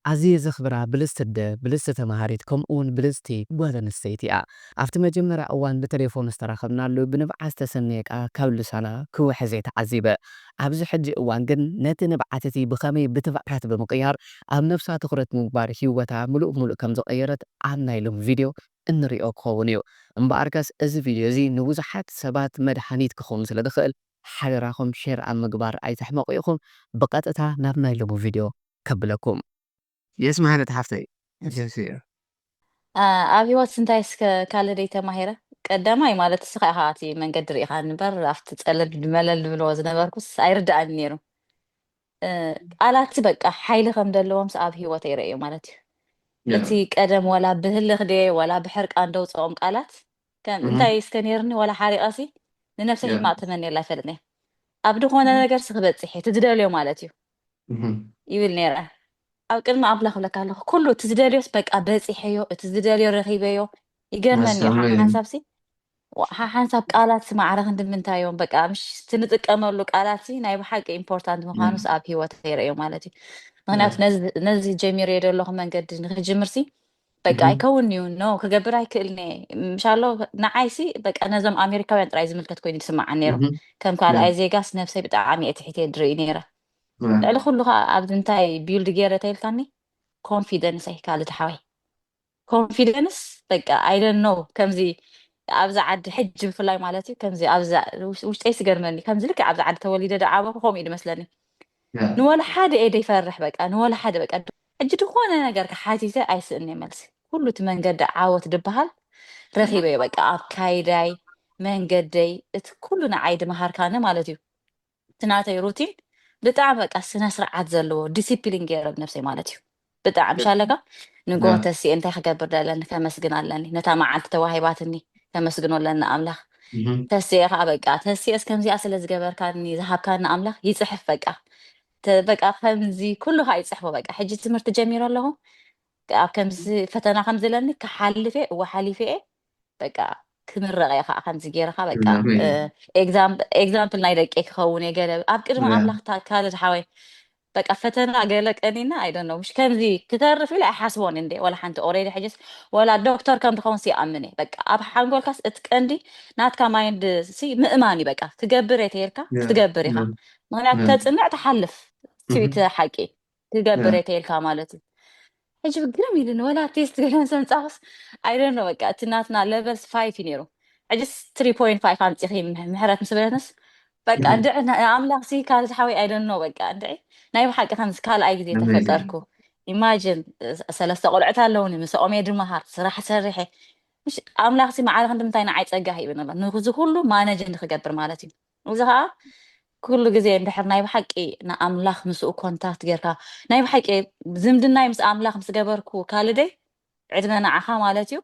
ኣዝየ ዘኽብራ ብልጽቲ ኣደ፣ ብልጽቲ ተማሃሪት፣ ከምኡ እውን ብልጽቲ ጓል ኣንስተይቲ እያ። ኣብቲ መጀመርያ እዋን ብተሌፎን ዝተራኸብናሉ፣ ብንብዓት ዝተሰነየ ቃላት ካብ ልሳና ክውሕዝ እየ ተዓዚበ። ኣብዚ ሕጂ እዋን ግን ነቲ ንብዓት እቲ ብኸመይ ብትብዓት ብምቕያር ኣብ ነብሳ ትኹረት ብምግባር ህይወታ ምሉእ ብምሉእ ከም ዝቐየረት ኣብ ናይ ሎሚ ቪድዮ እንሪኦ ክኸውን እዩ። እምበኣርከስ እዚ ቪድዮ እዚ ንብዙሓት ሰባት መድሃኒት ክኸውን ስለ ዝኽእል ሓደራኹም ሼር ኣብ ምግባር ኣይትሕመቑ ኢኹም። ብቐጥታ ናብ ናይ ሎሚ ቪድዮ ከብለኩም። የስ ማህለት ሓፍተይ። የስ፣ የስ። አ፣ ኣብ ህይወት እንታይ እስከ ካልእ ደይ ተማሂረ? ቀዳማይ ማለት እስኻ ኢኻ እቲ መንገዲ ርኢኻኒ እምበር ኣብቲ ጸለል መለል ዝብልዎ ዝነበርኩስ ኣይርድኣኒ ነይሩ። እ፣ ቃላት በቃ ሓይሊ ከም ዘለዎምስ ኣብ ህይወተይ ረእዮ ማለት እዩ። ያ እቲ ቀደም ወላ ብህልኽ ድየ ወላ ብሕርቃን ደውፅኦም ቃላት ከም እህ፣ እንታይ እስከ ነይርኒ ወላ ሓሪቐሲ ንነብሰይ ያ ሕማቕ ተመንየላ ኣይፈልጥን እየ። ኣብ ዝኾነ ነገር ሲ ክበፅሕ እየ፣ እቲ ዝደልዮ ማለት እዩ እህ፣ ይብል ነይረ። ኣብ ቅድሚ ኣምላኽ ብለካ ኣለኹ ኩሉ እቲ ዝደልዮስ በቃ በፂሐዮ፣ እቲ ዝደልዮ ረኺበዮ። ይገርመኒ እዩ ሓ- ኣሰመይ ሓንሳብ ሲ ሓ- ሓንሳብ ቃላት ሲ ማዕረ ክንዲ ምንታይ እዮም በቃ ምሽ እቲ ንጥቀመሉ ቃላት ሲ ናይ ብሓቂ ኢምፖርታንት ምዃኑስ ያ ኣብ ሂወት ይረእዮ ማለት እዩ። ያ ምክንያቱ ነዚ ነዚ ጀሚረዮ ዘለኹ መንገዲ ንክጅምር ሲ በቃ እህ፣ ኣይከውንን'ዩ no ክገብር ኣይክእልን እየ። ምሻሎ ንዓይሲ በቃ ነዞም ኣሜሪካውያን ጥራይ ዝምልከት ኮይኑ ዝስምዓኒ ነይሩ። እህ፣ ከም ያ ካልኣይ ዜጋስ ነብሰይ ብጣዕሚ እየ ትሒተ ድርኢ ነይረ። ያ ልዕሊ ኩሉ ከዓ ኣብዚ እንታይ ቢልድ ገይረ ተይልካኒ ኮንፊደንስ እይ ካልእ ሓወይ ኮንፊደንስ በቃ I don't know ከምዚ ኣብዚ ዓዲ ሕጂ ብፍላይ ማለት እዩ ከምዚ ኣብዚ ውሽ- ውሽጠይ ስገርመኒ ከምዚ ልክዕ ኣብዚ ዓዲ ተወሊደ ዶ ዓበኹ ከምኡ እዩ ዝመስለኒ ያ ንወላ ሓደ እየ ደይፈርሕ በቃ ንወላ ሓደ በቃ ሕጂ ዝኾነ ነገር ክሓቲተ ኣይስእን እየ መልሲ ኩሉ እቲ መንገዲ ዓወት ድበሃል ረኺበዮ በቃ ኣብ ካይዳይ መንገደይ እቲ ኩሉ ንዓይ ድመሃርካኒ ማለት እዩ እቲ ናተይ ሩቲን ብጣዕሚ በቃ ስነ ስርዓት ዘለዎ ዲሲፕሊን ገይረ ብነብሰይ ማለት እዩ ብጣዕሚ ሻለካ ንጎ ያ ተሲኤ እንታይ ክገብር ደለኒ ከመስግን ኣለኒ ነታ መዓልቲ ተዋሂባትኒ ከመስግኖ ኣለኒ ኣምላኽ እህ፣ ተስኤ ከዓ በቃ ተስኤስ ከምዚኣ ስለ ዝገበርካኒ ዝሃብካኒ ኣምላኽ ይፅሕፍ በቃ ተ- በቃ ከምዚ ኩሉ ከዓ ይፅሕፎ በቃ ሕጂ ትምህርቲ ጀሚረ ኣለኹ ኣብ ከምዚ ፈተና ከም ዘለኒ ክሓልፍ እየ እወ ሓሊፈ እየ በቃ ክምረቕ እየ ከዓ ከምዚ ገይርካ በቃ ኣሜን ኤግዛምፕል ናይ ደቂ ክኸውን እየ ገለ ኣብ ቅድሚ ያ ኣምላኽ ታ- ካልድ ሓወይ በቃ ፈተና ገለ ቀኒና ኣይደኖ ምሽ ከምዚ ክተርፍ ኢለ ኣይሓስቦን እንደ ወላ ሓንቲ ኦሬዲ ሕጅስ ወላ ዶክተር ከም ትኸውን ሲኣምን እየ በቃ ኣብ ሓንጎልካስ እቲ ቀንዲ ናትካ ማይንድ ሲ ምእማን እዩ በቃ ትገብር እየ ተይልካ ያ ክትገብር ኢኻ ያ ምክንያቱ ያ ተፅንዕ ትሓልፍ እህ፣ ትዊት ሓቂ ክገብር ያ እየ ተይልካ ማለት እዩ ሕጂ ግርም ኢሉኒ ወላ ቴስት ገለ ምስ ኣምፃኹስ ኣይደኖ በቃ እቲ ናትና ለቨልስ ፋይፍ እዩ ነይሩ ሕጂ ትሪ ፖይንት ፋይፍ ኣምፂኺ ምሕ- ምሕረት ምስ በለትንስ በቃ እህ፣ እንድዒ ና- ኣምላኽ ሲ ካልእ ሓወይ ኣይደኖ በቃ እንድዒ ናይ ብሓቂ ከምዚ ካልኣይ ግዜ ኣሜን ተፈጠርኩ ኢማጅን ሰለስተ ቆልዑት ኣለውኒ ምስኦም እየ ድመሃር ስራሕ ሰሪሐ ምሽ ኣምላኽ ሲ ማዕረ ክንዲ ምንታይ ንዓይ ፀጋ ሂብን ኣሎ ንዚ ኩሉ ማነጅ ንክገብር ማለት እዩ እዚ ከዓ ኩሉ ግዜ እንድሕር ናይ ብሓቂ ንኣምላኽ ምስኡ ኮንታክት ጌርካ ናይ ብሓቂ ዝምድናይ ምስ ኣምላኽ ምስ ገበርኩ ካልደይ ዕድመ ንዓኻ ማለት እዩ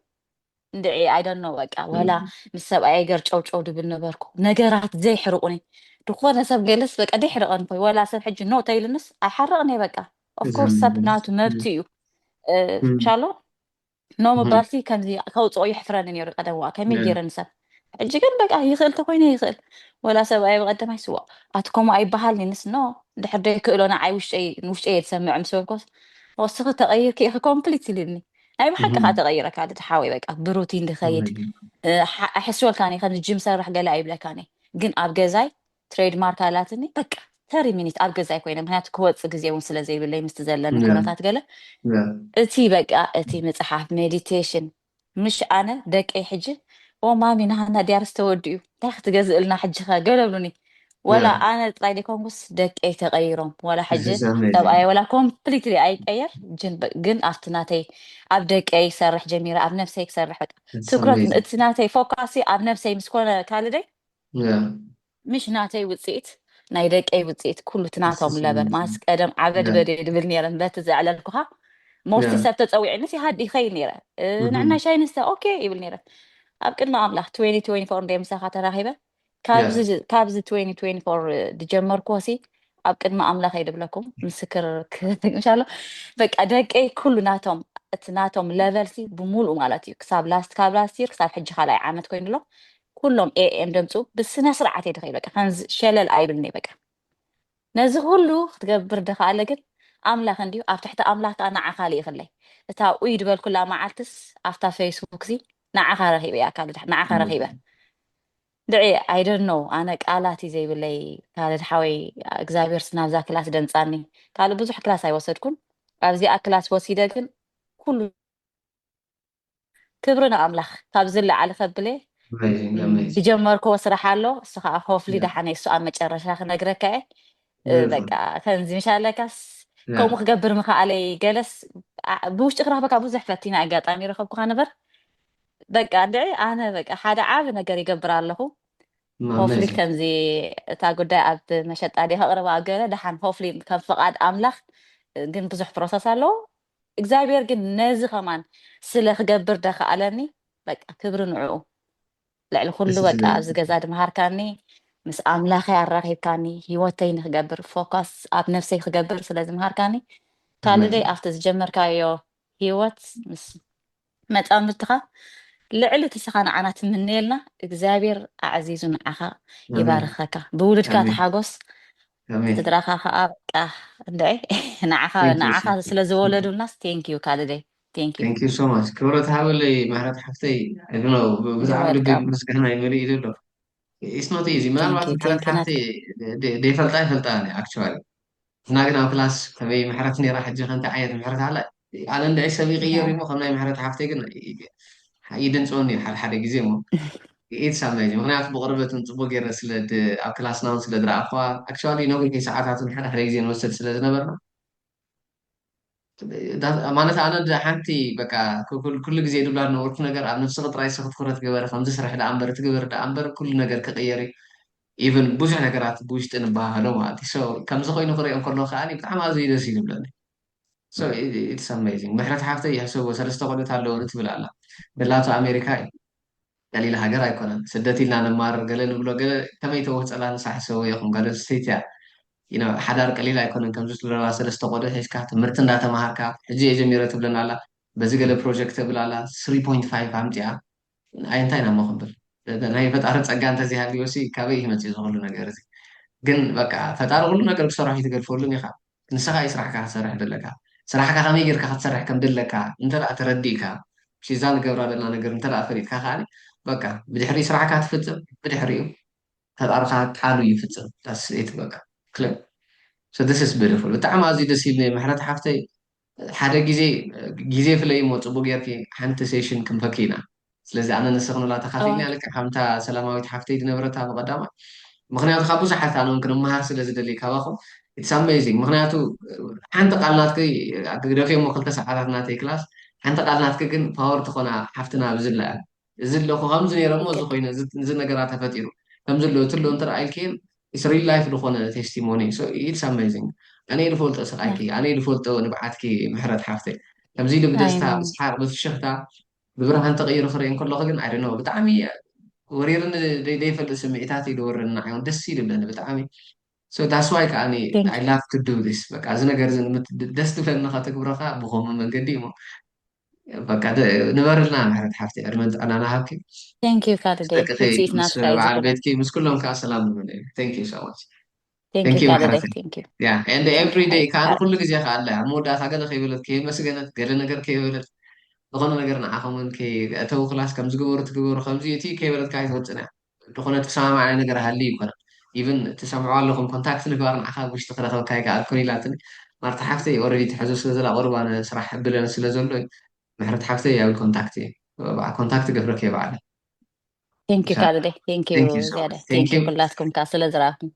እንድዒ ኣይደኖ በቃ ወላ ምስ ሰብኣየ ገር ጨውጨው ድብል ነበርኩ ነገራት ዘይሕርቁኒ ድኾነ ሰብ ገለስ በቃ ደይሕርቀን ኮይ ወላ ሰብ ሕጂ ኖ ተይልንስ ኣይሓርቅን እየ በቃ ኦፍኮርስ ሰብ ዘመን ናቱ መብት እዩ እ፣ ሻሎ ኖ ምባልሲ ከምዚ ከውፅኦ ይሕፍረኒ ነይሩ ቀደም ዋ ከመይ ገይረ ንሰብ ሕጂ ግን በቃ ይኽእል ተኮይነ ይኽእል ወላ ሰብኣይ ብቀደማይ ስዋ ኣቲ ከምኡ ኣይበሃል ንስ ኖ ድሕር ዶ ይክእሎ ንዓይ ውሽጠይ ንውሽጠይ እየ ዝሰምዕ ምስ በልኮስ ወስኺ ተቀይርኪ ኢኺ ኮምፕሊት ኢልኒ ናይ ብሓቂ ከዓ ተቀይረ ካልድ ሓወይ በቃ ብሩቲን ድኸይድ ኣሕስወልካኒ ከም ጅም ሰርሕ ገለ ኣይብለካኒ ግን ኣብ ገዛይ ትሬድማርክ ኣላትኒ በቃ ተሪ ሚኒት ኣብ ገዛይ ኮይነ ምክንያቱ ክወፅእ ግዜ እውን ስለ ዘይብለይ ምስቲ ዘለኒ ኩነታት ገለ እቲ በቃ እቲ ምፅሓፍ ሜዲቴሽን ምሽ ኣነ ደቀይ ሕጂ ኦ ማሚ ናሃና ዲያርስ ተወዲኡ እንታይ ክትገዝእልና ሕጂ ኸ ገለብሉኒ ወላ ኣነ ጥራይ ደይኮንኩስ ደቀይ ተቀይሮም ወላ ሕጂ ሰብኣየ ወላ ኮምፕሊትሊ ኣይቀየር ግን ኣብቲ ናተይ ኣብ ደቀይ ክሰርሕ ጀሚረ ኣብ ነፍሰይ ክሰርሕ በቃ ትኩረት እቲ ናተይ ፎካሲ ኣብ ነፍሰይ ምስ ኮነ ካልደይ ምሽ ናተይ ውፅኢት ናይ ደቀይ ውፅኢት ኩሉ እቲ ናቶም ለበል ማለት ቀደም ዓበድ በደ ድብል ነይረን በቲ ዘዕለልኩኻ ሞስቲ ሰብ ተፀዊዕንስ ይሃድ ይኸይድ ነይረ ንዕና ሻይንስተ ኦኬ ይብል ነይረ ኣብ ቅድሚ ኣምላኽ ትዌንቲ ትዌንቲ ፎር እንደ ምሳኻ ተራኺበ ካብዚ ትዌንቲ ትዌንቲ ፎር ዝጀመርኩዎ ሲ ኣብ ቅድሚ ኣምላኽ እየ ድብለኩም ምስክር ክሻሎ በቃ ደቀይ ኩሉ ናቶም እቲ ናቶም ለቨል ሲ ብምሉእ ማለት እዩ ክሳብ ላስት ካብ ላስት ይር ክሳብ ሕጂ ካልኣይ ዓመት ኮይኑ ኣሎ ኩሎም ኤኤም ደምፁ ብስነ ስርዓት እየ ድኸይድ በቃ ከምዚ ሸለል ኣይብልኒ በቃ ነዚ ኩሉ ክትገብር ድኸኣለ ግን ኣምላኽ እንድዩ፣ ኣብ ትሕቲ ኣምላኽ ከኣ ንዓኻ ልኢኽለይ። እታ ኡይ ዝበልኩላ መዓልትስ ኣብታ ፌስቡክ ሲ ንዓኻ ረኺበ እያ፣ ካልድ ንዓኻ ረኺበ። ድዒ፣ I don't know፣ ኣነ ቃላት እዩ ዘይብለይ። ካልድ ሓወይ፣ እግዚኣብሔር ናብዛ ክላስ ደምጻኒ። ካልእ ብዙሕ ክላስ ኣይወሰድኩን። ኣብዚኣ ክላስ ወሲደ ግን ኩሉ ክብሪ ንኣምላኽ። ካብዚ ንላዕሊ ከብለ Amazing, amazing. ዝጀመርክዎ ስራሕ ኣሎ። እሱ ከዓ ሆፍሊ Yeah. ደሓነ እሱ ኣብ መጨረሻ ክነግረካ እየ። Beautiful. በቃ ከምዚ ምሻለካስ Yeah. ከምኡ ክገብር ምኽኣለይ ገለስ ዓ- ብውሽጢ ክረኽበካ ብዙሕ ፈቲና ኣጋጣሚ ረኸብኩኻ ነበር። በቃ እንድዒ ኣነ በቃ ሓደ ዓቢ ነገር ይገብር ኣለኹ። ሆፍሊ Amazing. ከምዚ እታ ጉዳይ ኣብ መሸጣ ዲ ከቕርባ ኣብ ገለ ደሓን ሆፍሊ ከም ፍቓድ ኣምላኽ ግን ብዙሕ ፕሮሰስ ኣለዎ። እግዚኣብሔር ግን ነዚ ከማን ስለ ክገብር ደኸኣለኒ በቃ ክብሪ ንዕኡ። ልዕሊ ኩሉ This is በቃ very ኣብዚ ገዛ ድምሃርካኒ ምስ ኣምላኸይ ኣራኺብካኒ ህይወተይ ንክገብር ፎካስ ኣብ ነፍሰይ ክገብር ስለ ዝምሃርካኒ ካልደይ Amazing. ኣብቲ ዝጀመርካዮ ህይወት ምስ መጻምድትኻ ልዕሊ እቲ ስኻ ንዓና ትምነየልና እግዚኣብሔር ኣዕዚዙ ንዓኻ Amazing. ይባርኸካ ብውሉድካ Amazing. ተሓጎስ Amazing. ስድራኻ ከዓ በቃ እንድዒ ንዓኻ Thank you ንዓኻ so much. ስለ ዝወለዱልናስ thank you ካልደይ thank you Thank you so much. ክብረት ሃበለይ ምሕረት ሓፍተይ። I don't know፣ ብ- ብዛዕባ You're ልቢ welcome. ምስጋና ይመልእ ኢሉ ኣሎ። It's not easy። Thank ምናልባት you, ምሕረት thank you, ሓፍተይ ደ- ደ- ደይፈልጣ ይፈልጣ እኔ actually። ንሕና ግን ኣብ ክላስ ከመይ ምሕረት ነይራ፣ ሕጂ ከ እንታይ ዓይነት ምሕረት ኣላ? ኣነ እንድዒ ሰብ ይቕየር Yeah. እሞ ከም ናይ ምሕረት ሓፍተይ ግን ይ- ይ- ይድንፅወኒ እዩ ሓደ ሓደ ግዜ እሞ። It's amazing። ምኽንያቱ ብቕርበት እውን ፅቡቅ ገይረ ስለ ድ- ኣብ ክላስና እውን ስለ ዝረኣኽዋ፣ actually ነዊሕ ሰዓታት እውን ሓደ ሓደ ግዜ ንወስድ ስለ ዝነበርና፣ ዳ- ማለት ኣነ ድ- ሓንቲ በቃ ኩ- ኩል- ኩሉ ግዜ ድብላ ዝነበርኩ ነገር ኣብ ነፍስኺ ጥራይ ስኺ ትኹረት ግበሪ፣ ከምዚ ስራሕ ደኣ እምበር ትግበር ደኣ እምበር ኩሉ ነገር ክቕየር እዩ። Even ብዙሕ ነገራት ብውሽጢ ንበሃሃሎ ማለት እዩ። So ከምዚ ኮይኑ ክሪኦ እንከሎ ከኣ ብጣዕሚ ኣዝዩ ደስ እዩ ዝብለኒ። So it- it's amazing። ምሕረት ሓፍተይ ይሕሰቦ ሰለስተ ቆልዑት ኣለውኒ ትብል ኣላ። ደላቶ ኣሜሪካ እዩ። ቀሊል ሃገር ኣይኮነን። ስደት ኢልና ንማረር ገለ ንብሎ ገለ ከመይ ተወህፀላ ንሳ ሕሰቦ ይኹን ጓል ኣንስተይቲ እያ። You know፣ ሓዳር ቀሊል ኣይኮነን። ከምዚ ትብለና ሰለስተ ቆልዑ ሒዝካ ትምህርቲ እንዳተማሃርካ ሕጂ እየ ጀሚረ ትብለና ኣላ። በዚ ገለ ፕሮጀክት ተብል ኣላ three point five ኣምፂኣ። ኣይ እንታይ ኢና እሞ ክንብል? ናይ ፈጣሪ ፀጋ እንተዘይሃልዮሲ ካበይ እዩ መፂኡ እዚ ኩሉ ነገር እዚ? ግን በቃ ፈጣሪ ኩሉ ነገር ክሰርሖ እዩ ትገድፈሉን ኢኻ። ንስኻ እዩ ስራሕካ ክትሰርሕ ደለካ። ስራሕካ ከመይ ጌርካ ክትሰርሕ ከም ደለካ እንተ ደኣ ተረዲእካ፣ እዛ ንገብራ ዘለና ነገር እንተ ደኣ ፈሊጥካ ከኣ በቃ ብድሕሪ ስራሕካ ትፍፅም፣ ብድሕሪኡ ፈጣርኻ ቃሉ ይፍፅም። That's it በቃ። Clear። So this is beautiful። ብጣዕሚ ኣዝዩ ደስ ይብል። ምሕረት ሓፍተይ ሓደ ግዜ ግዜ ፍለይ እሞ ፅቡቅ ጌርኪ ሓንቲ ሴሽን ክንፈኪ ኢና። ስለዚ ኣነ ንስኽን ላ ተኻፊልና Oh. ልክዕ ከምታ ሰላማዊት ሓፍተይ ዝነበረታ ብቐዳማ። ምኽንያቱ ካብ ብዙሓት ኣነ እውን ክንመሃር ስለ ዝደሊ ካባኹም። It's amazing። ምኽንያቱ ሓንቲ ቃል ናትኪ ግደፍዮ እሞ ክልተ ሰዓታት ናተይ ክላስ ሓንቲ ቃል ናትኪ ግን ፓወር ትኾና ሓፍትና ብዝላ እያ። እዚ ኣለኹ ከምዚ ነይረ እሞ እዚ ይገድ- ኮይነ እዚ እዚ ነገራት ተፈጢሩ ከምዚ ኣሎ እቲ ኣሎ እንተ ኢልክን it's real life ዝኾነ testimony። So it's amazing። ኣነ እየ ዝፈልጦ ስቃይኪ፣ ኣነ እየ ዝፈልጦ ንብዓትኪ ምሕረት ሓፍተይ። ከምዚ ኢሉ I ብደስታ know. ብስሓቅ ብፍሽኽታ ብብርሃን ተቐይሩ ክርኢ እንከለኹ ግን I don't know ብጣዕሚ ወሪርኒ ደይ- ደይፈልጥ ስምዒታት እዩ ዝወርድና። ደስ እዩ ዝብለኒ ብጣዕሚ። So that's why ከኣ Thank I you. love to do this። በቃ እዚ ነገር እዚ ንምት- ደስ ትብለኒ ከተግብሮ ከኣ ብኸምኡ መንገዲ እሞ በቃ ደ- ንበርልና ምሕረት ሓፍቲ ዕድመን ጥዕናን ሃብኪ። Thank you ካልደይ ደቅኺ ውፅኢት ምስ ናትካ እዩ በዓል ዝኹን። ቤትኪ ምስ ኩሎም ከዓ ሰላም ንበል። Thank you so much። Thank Thank you you ካልደይ ምሕረተይ። thank you Yeah and Thank you every day ሓወይ ከዓ ሓወይ። ንኩሉ ግዜ ከዓ ኣላ ኣብ መወዳእታ ገለ ከይበለት ከየመስገነት ገለ ነገር ከይበለት ዝኾነ ነገር ንዓኹምን ከየእተው ክላስ ከምዚ ግበሩ ትግበሩ ከምዚ እቲ ከይበለት ከዓ ኣይትወፅን እያ። ዝኾነ ተሰማማዕና ነገር ሃልዩ ይኮነ even ትሰምዑ ኣለኹም ኮንታክት ንግባር ንዓኻ ኣብ ውሽጢ ክረኸበካ ይከኣል ኮን ኢላትኒ። ማርታ ሓፍተይ already ትሕዞ ስለ ዘላ ቁሩብ ኣነ ስራሕ ብለን ስለ ዘሎ ምሕረት ሓፍተይ I will contact you። ኮንታክት ገብረክ እየ ባዕለ። Thank you ኢንሻላህ። ካልደይ thank you Thank you so ዝያዳ much. thank Thank you you። ኩላትኩም ከዓ ስለ ዝረኣኹም።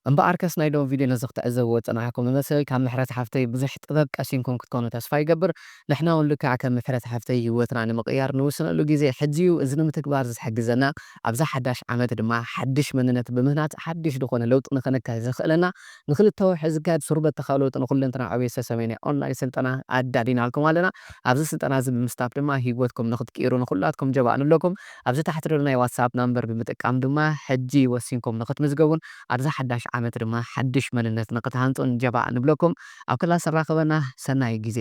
እምበኣርከስ ናይ ሎም ቪድዮ ነዚ ክትዕዘብዎ ዝጸናሕኩም ዝመስል ካብ ምሕረት ሓፍተይ ብዙሕ ጥበብ ቀሲምኩም ክትኮኑ ተስፋ ይገብር። ንሕና እውን ልክዕ ከም ምሕረት ሓፍተይ ህይወትና ንምቕያር ንውስነሉ ግዜ ሕጂ እዩ። እዚ ንምትግባር ዝሕግዘና ኣብዛ ሓዳሽ ዓመት ድማ ሓድሽ መንነት ብምህናጽ ሓድሽ ዝኾነ ለውጢ ንኸነካይ ዘኽእለና ንኽልተ ወርሒ ዝካየድ ሱር በተኻ ለውጢ ንኹለንትና ዕብየት ሰሰሜንያ ኦንላይን ስልጠና ኣዳሊናልኩም ኣለና። ኣብዚ ስልጠና እዚ ብምስታፍ ድማ ህይወትኩም ንኽትቅይሩ ንኹላትኩም ጀባእ ንብለኩም። ኣብዚ ታሕቲ ዘሎ ናይ ዋትሳፕ ናምበር ብምጥቃም ድማ ሕጂ ወሲንኩም ንኽትምዝገቡን ኣብዚ ሓዳሽ ዓመት ድማ ሓድሽ መንነት ንኽትሃንጹን ጀባእ ንብለኩም። ኣብ ክላስ ንራኸበና። ሰናይ ግዜ።